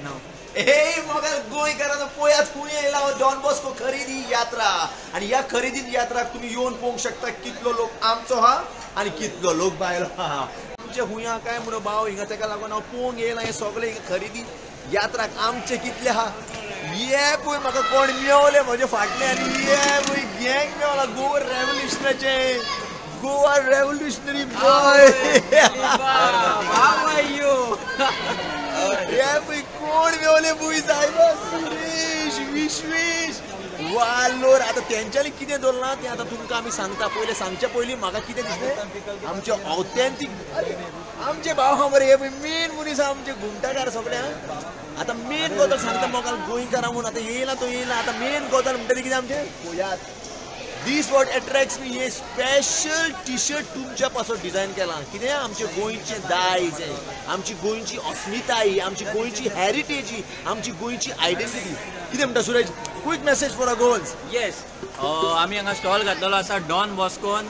नांव. हे मोगाल गोंयकारांनो पळयात खंय येयला हो डॉन बॉस्को खरेदी यात्रा. आनी ह्या खरेदी यात्राक तुमी येवन पळोवंक शकता कितलो लोक आमचो आहा आनी कितलो लोक भायलो आहा. आमचे खूंय आहा काय म्हणून भाव हिंगा, तेका लागून हांव पळोवंक येयला हें सगळें हिंगा खरेदी यात्राक आमचे कितले आहा. ये पळय म्हाका कोण मेवले म्हजे फाटले आनी ये पळय गँग मेवला गोवा रेवोल्युशनाचे, गोवा रेवोल्युशनरी बॉय. हे पळय कोण मेवले भूंय सायबा, सुरेश विश्वेश वालोर. आतां तेंच्यांनी कितें दवरलां तें आतां तुमकां आमी सांगता. पयलें सांगचे पयलीं म्हाका कितें दिसलें, आमचे ऑथेंटीक आमचे भाव आहा मरे, हे पळय मेन मनीस आहा आमचे घुमटाकार सगळे. आतां मेन गजाल सांगता मोगाल गोंयकारां म्हूण आतां येयला तो येयला. आतां मेन गजाल म्हणटा ती कितें आमचें पळयात, दीस what attracts मी, हे स्पेशल टी शर्ट तुमच्या पासत डिझायन केलां. कितें आमचें गोंयचें दायज हें, आमची गोंयची अस्मिताय, आमची गोंयची हॅरिटेज, आमची गोंयची आयडेंटिटी. कितें म्हणटा Suraj, quick message for our Goans? Yes, आमी हांगा स्टॉल घातलेलो आसा डॉन बॉस्कोन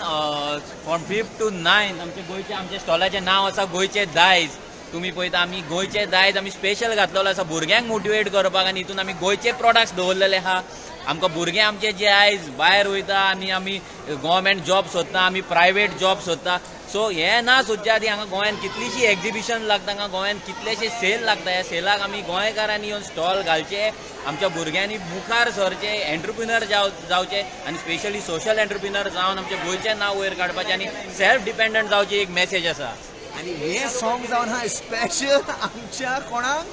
फ्रॉम 5 to 9. आमचे गोंयचे, आमच्या स्टॉलाचें नांव आसा गोंयचें दायज. तुमी पळयता आमी गोंयचें दायज आमी स्पेशल घातलेलो आसा भुरग्यांक मोटिवेट करपाक आनी हितून आमी गोंयचे प्रोडक्ट्स दवरलेले आहा. आमकां भुरगे आमचे जे आयज भायर वयता आनी आमी गव्हर्मेंट जॉब सोदता, आमी प्रायवेट जॉब सोदता. सो हें ना सोदच्या आदी हांगा गोंयांत कितलीशी एग्जिबिशन लागता, हांगा गोंयांत कितलेशे सेल लागता. ह्या सेलाक आमी गोंयकारांनी येवन स्टॉल घालचे, आमच्या भुरग्यांनी मुखार सरचे, एंटरप्रिनर जावचे आनी स्पेशली सोशल एंटरप्रिनर जावन आमच्या गोंयचें नांव वयर काडपाचें आनी सेल्फ डिपेंडंट जावची एक मॅसेज आसा. आनी हें सॉंग जावन आहा स्पेशल आमच्या कोणाक,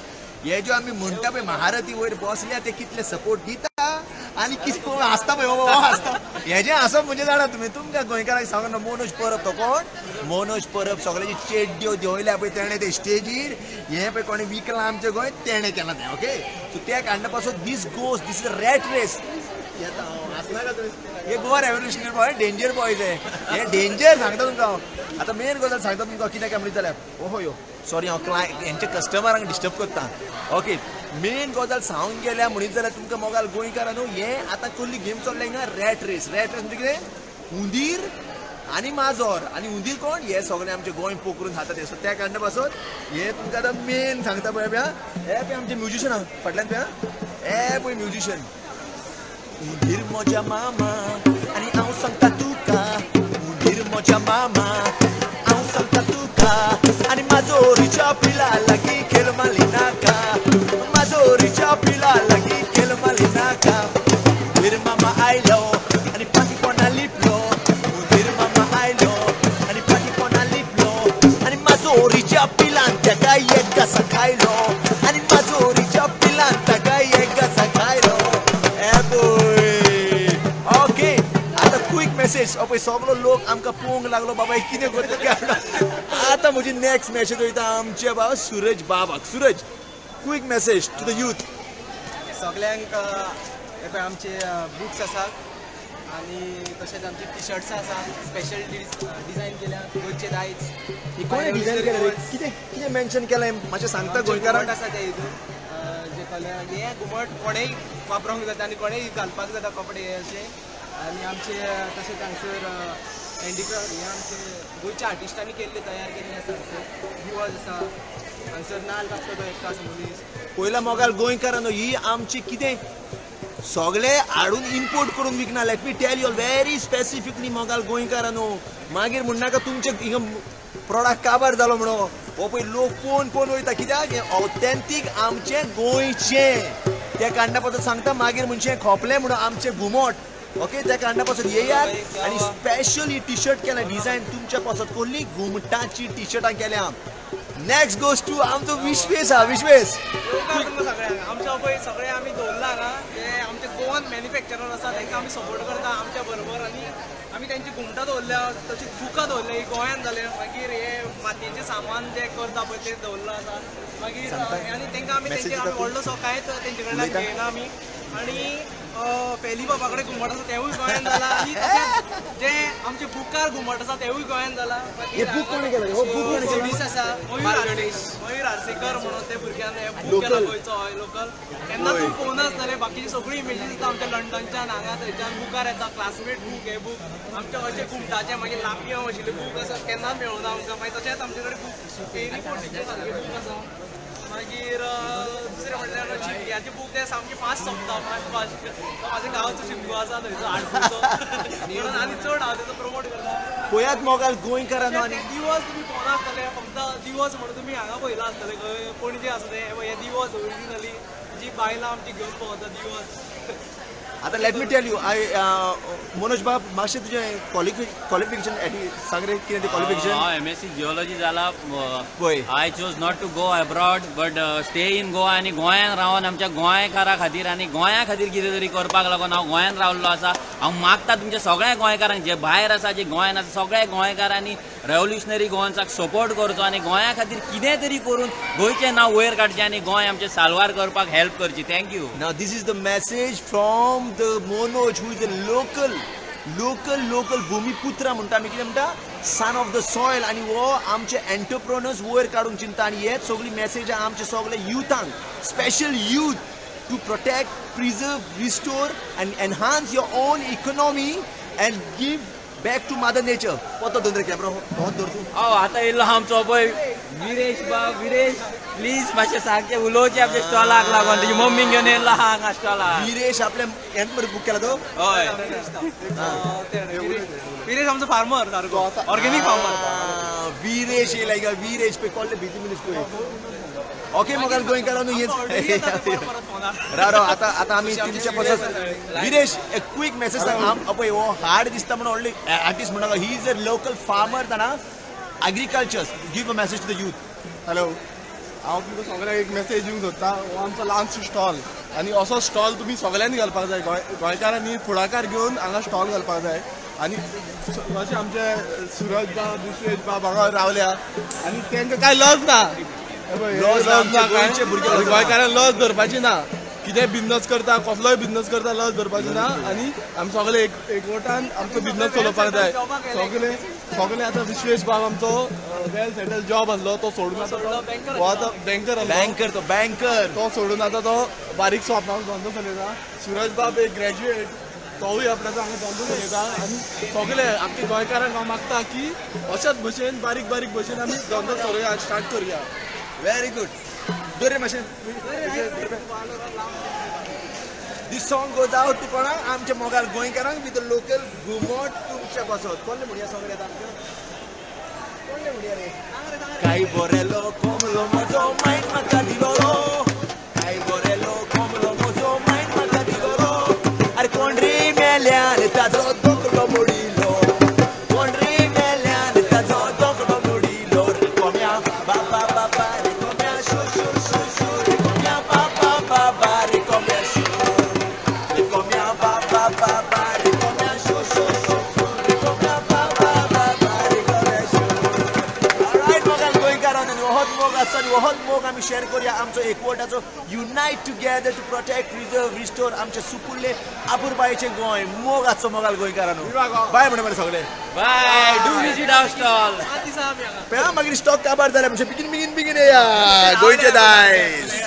हे ज्यो आमी म्हणटा पळय महारथी वयर बसल्या ते कितले सपोर्ट दिता आनी कितें हांसता पळय, हो हांसता. हेजें हांसप म्हणजे जाणा तुमी, तुमकां गोंयकारांक सांगना मनोज परब तो कोण, मनोज परब सगळ्याची चेड्ड्यो देंवयल्या पळय तेणें ते स्टेजीर, हें पळय कोणें विकलां आमचें गोंय तेणें केलां तें. ओके, सो त्या कारणा पासून this goes, this is a rat race. येता हांव हांसनाका तुमी, हे Goa revolutionary boy danger boys हे, हे डेंजर सांगता तुमकां हांव. आतां मेन गजाल सांगता तुमकां कितें काय म्हणीत जाल्यार, ओहो यो सॉरी हांव क्लायंट हेंच्या कस्टमरांक डिस्टर्ब करता. ओके, मेन गजाल सांगूंक गेल्या म्हणीत जाल्यार तुमकां मोगाल गोंयकारां न्हू, हें आतां कसली गेम चल्ल्या हिंगा रॅट रेस. रॅट रेस म्हणजे कितें, हुंदीर आनी माजोर, आनी हुंदीर कोण, हे सगळे आमचे गोंय पोखरून खाता ते. सो त्या कारणा पासत हे तुमकां आतां मेन सांगता पळय पळय, हे पळय आमचे म्युजिशन आहा फाटल्यान पळय, हे पळय म्युजिशन. हुंदीर म्हज्या मामा आनी हांव सांगता तुका, हुंदीर म्हज्या मामा हांव सांगता तुका, आनी माजोरीच्या पिला लागीं खेळ माली नाका, माजोरीच्या पिला लागीं खेळ माली नाका. हुंदीर मामा आयलो आनी पाती कोणा लिपलो, हुंदीर मामा आयलो आनी पाती कोणा लिपलो, आनी माजोरीच्या पिलान ताका एक घासा खायलो, आनी माजोरीच्या पिलान ताका एक घासा खायलो. ओके, आतां क्वीक मॅसेज, पळय सगलो लोक आमकां पळोवंक लागलो बाबा कितें करता काय. आतां म्हजी नेक्स्ट मॅसेज वयता आमच्या बाबा सुरज बाबाक. Suraj, quick message to the youth. सगल्यांक हे पळय आमचे बुक्स आसात आनी तशेंच आमची टी शर्ट्सां आसा स्पेशल डिझायन केल्या गोंयचे दायज. कोणें डिझायन केलें, कितें कितें मेन्शन केलें मातशें सांगता गोंयकारांक? आसा त्या हितून जे कलर, हे घुमट कोणेय वापरूंक जाता आनी कोणेय घालपाक जाता कपडे हे अशे. आनी आमचे तशेंच हांगसर हँडिक्राफ्ट हे आमचे गोंयच्या आर्टिस्टांनी केल्ले तयार केल्ले आसा. हांगसर दिवज आसा, हांगसर नाल्ल कापता तो एकटो आसा मनीस. पयला मोगाल गोंयकारांनो, ही आमची कितें सगळे हाडून इम्पोर्ट करून विकना. Let me tell you very specifically मोगाल गोंयकारांनो, मागीर म्हणनाका तुमचे हिंगा प्रोडक्ट काबार जालो म्हणून. हो पळय लोक पळोवन पळोवन वयता, कित्याक हें ऑथेंटीक आमचें गोंयचें. त्या कारणा पासून सांगता मागीर मनशें खोपलें म्हणून आमचें घुमट. ओके, त्या कारणा पासून येयात आनी स्पेशल ही टी शर्ट केल्या डिझायन तुमच्या पासत कसली घुमटाची टी शर्टां केल्या. नेक्स्ट गोज टू आमचो विश्वेश आहा. विश्वेश, तुमकां सगळ्यांक आमच्या पळय सगळे आमी दवरला हांगा, ते आमचे गोवन मॅन्युफॅक्चरर आसा तांकां आमी सपोर्ट करता आमच्या बरोबर. आनी आमी तांची घुमटां दवरल्या, तशीं बुकां दवरल्या, ही गोंयांत जाले. मागीर हे मातयेचें सामान जें करता पळय तें दवरलां आसा. मागीर आनी तांकां आमी तेंचे आमी व्हडलोसो कांयच तेंचे कडल्यान घेयना आमी. आनी फेली बाबा कडेन घुमट आसा तेवूय गोंयांत जाला, आनी तशेंच जे आमचे बुकार घुमट आसा तेवूय गोंयांत जाला. सिडीस आसा मयूर आर्सेकर म्हणून ते भुरग्यान हे बूक केला गोंयचो, हय लोकल. केन्ना तूं पळोवना आसतलें, बाकीची सगळीं इमेजीस आसता आमच्या लंडनच्यान हांगा थंयच्यान बुकार येता, क्लासमेट बूक हे बूक आमचे अशे घुमटाचे, मागीर लापयांव आशिल्ले बूक आसा, केन्नाच मेळना आमकां. मागीर तशेंच आमचे कडेन बूक फेरी फोर्टीचे सारके बूक आसा. मागीर दुसरें शिमग्याचे बूक ते सामके फास्ट सोंपता, फास्ट फास्ट. म्हाज्या गांवचो शिमगो आसा थंयचो आडपूरचो, म्हणून आनी चड हांव तेजो प्रमोट करता. पळयात मोगाल गोंयकारांनो. आनी दिवस तुमी पळोवना आसतले, फक्त दिवस म्हणून तुमी हांगा पळयला आसतले, खंय पणजे आसा ते हे दिवस ओरिजिनली जी बायलां आमची घेवन भोंवता दिवस. आतां let me tell you, I Manoj बाब मातशें तुजें क्वॉलिफिकेशन सांग रे, कितें तें क्वॉलिफिकेशन? हांव एमएससी जियोलॉजी जाला. पळय, I chose not to go abroad but stay in Goa, आनी गोंयान रावन आमच्या गोंयकारा खातीर आनी गोंया खातीर कितें तरी करपाक लागून हांव गोंयान रावल्लो आसा. हांव मागता तुमच्या सगळ्या गोंयकारांक जे भायर आसा, जे गोंयान आसा, सगळ्या गोंयकारांनी रेवोल्युशनरी गोवन्साक सपोर्ट करचो आनी गोंया खातीर कितें तरी करून गोंयचें नांव वयर काडचें आनी गोंय आमचें साल्वार करपाक हेल्प करची. Thank you. Now this is the message from the Manoj, who is a local local local भूमिपुत्र म्हणटा आमी, कितें म्हणटा, सन ऑफ the soil. आनी हो आमचे एंटरप्रोनर्स वयर काडूंक चिंता. आनी हेच सगळी मॅसेज आमचे सगळे युथांक, special youth, to protect, preserve, restore and enhance your own economy and give back to mother nature. पतो दोन रे कॅमेरा बहुत दवर तूं. हय, आतां येयल्लो आमचो पळय विरेश बाब. विरेश प्लीज मातशें सारकें उलोवचें आमच्या स्टॉलाक लागून. तुजी मम्मी घेवन येयल्लो आहा हांगा स्टॉलाक. विरेश आपल्या हेंच मरे बूक केला तो. हय, विरेश आमचो फार्मर, सारको ऑर्गेनीक फार्मर. विरेश येयला हिंगा. विरेश पळय कोल्ले भिती मनीस पळय. ओके मोगाल गोंयकारांनो, हेच राव राव. आतां आतां आमी तुमच्या पासून विरेश एक क्वीक मॅसेज सांग. पळय हो हार्ड दिसता म्हणून व्हडली आर्टिस्ट म्हणून, he is a local farmer जाणा, agriculture. Give a message to the youth. Hello, हांव तुमकां सगळ्यांक एक मॅसेज दिवंक सोदता. हो आमचो ल्हानसो स्टॉल आनी असो स्टॉल तुमी सगळ्यांनी घालपाक जाय. गोंयकारांनी फुडाकार घेवन हांगा स्टॉल घालपाक जाय. आनी अशें आमचे सुरज बाब, विश्वेश बाब हांगा रावल्या आनी तांकां कांय लज ना, लज ना, गोंयकारांक लज धरपाची ना. कितें बिजनस करता, कसलोय बिजनस करता, लज धरपाची ना. आनी आमी सगळे एकवटान आमचो बिजनस चलोवपाक जाय. सगळे सगळे आतां विश्वेश बाब आमचो वेल सेटल जॉब आसलो तो सोडून आतां हो आतां बँकर आसलो, बँकर तो, बँकर तो सोडून आतां तो बारीकसो आपणाचो धंदो चलयता. सुरज बाब एक ग्रॅज्युएट, तोवूय आपणाचो हांगा धंदो चलयता. आनी सगळे आमच्या गोंयकारांक हांव मागता की अशाच भशेन बारीक बारीक भशेन आमी धंदो चलोवया, स्टार्ट करुया. Very good. दोरे मातशें. This song goes out to कोणाक, आमच्या मोगाल गोंयकारांक विथ लोकल घुमट तुमच्या पासत. कोणलें म्हणया सॉंग रे आमकां, कोणलें म्हणया रे? काय बरेलो कोमलो म्हजो मायन म्हाका दिलो रो, काय बरेलो कोमलो म्हजो मायन म्हाका दिलो रो, अरे कोण रे मेल्यान ताजो दोकलो मोडिलो, कोण रे मेल्यान ताजो दोकलो मोडिलो, रे कोम्या बाबा बाबा रे कोम्या शो शो शो शो रे कोम्या बाबा बाबा रे कोम्या शो रे कोम्या बाबा बाबा रे कोम्या शो शो शो रे कोम्या बाबा बाबा रे कोम्या शो. ऑलराइट मोगाल गोंयकारांनो, आनी होच मोग आसा आनी होच मोग आमी शेअर करुया आमचो एकवटाचो. Unite together to protect, preserve, restore आमचे सुपुल्ले आपुरबायेचें गोंय. मोग आसचो मोगाल गोंयकारांनो. बाय म्हणटा मरे सगळे. Bye, do visit our stall. पळय मागीर स्टॉक काबार जाल्या म्हणजे बेगीन बेगीन बेगीन येया गोंयचें दायज.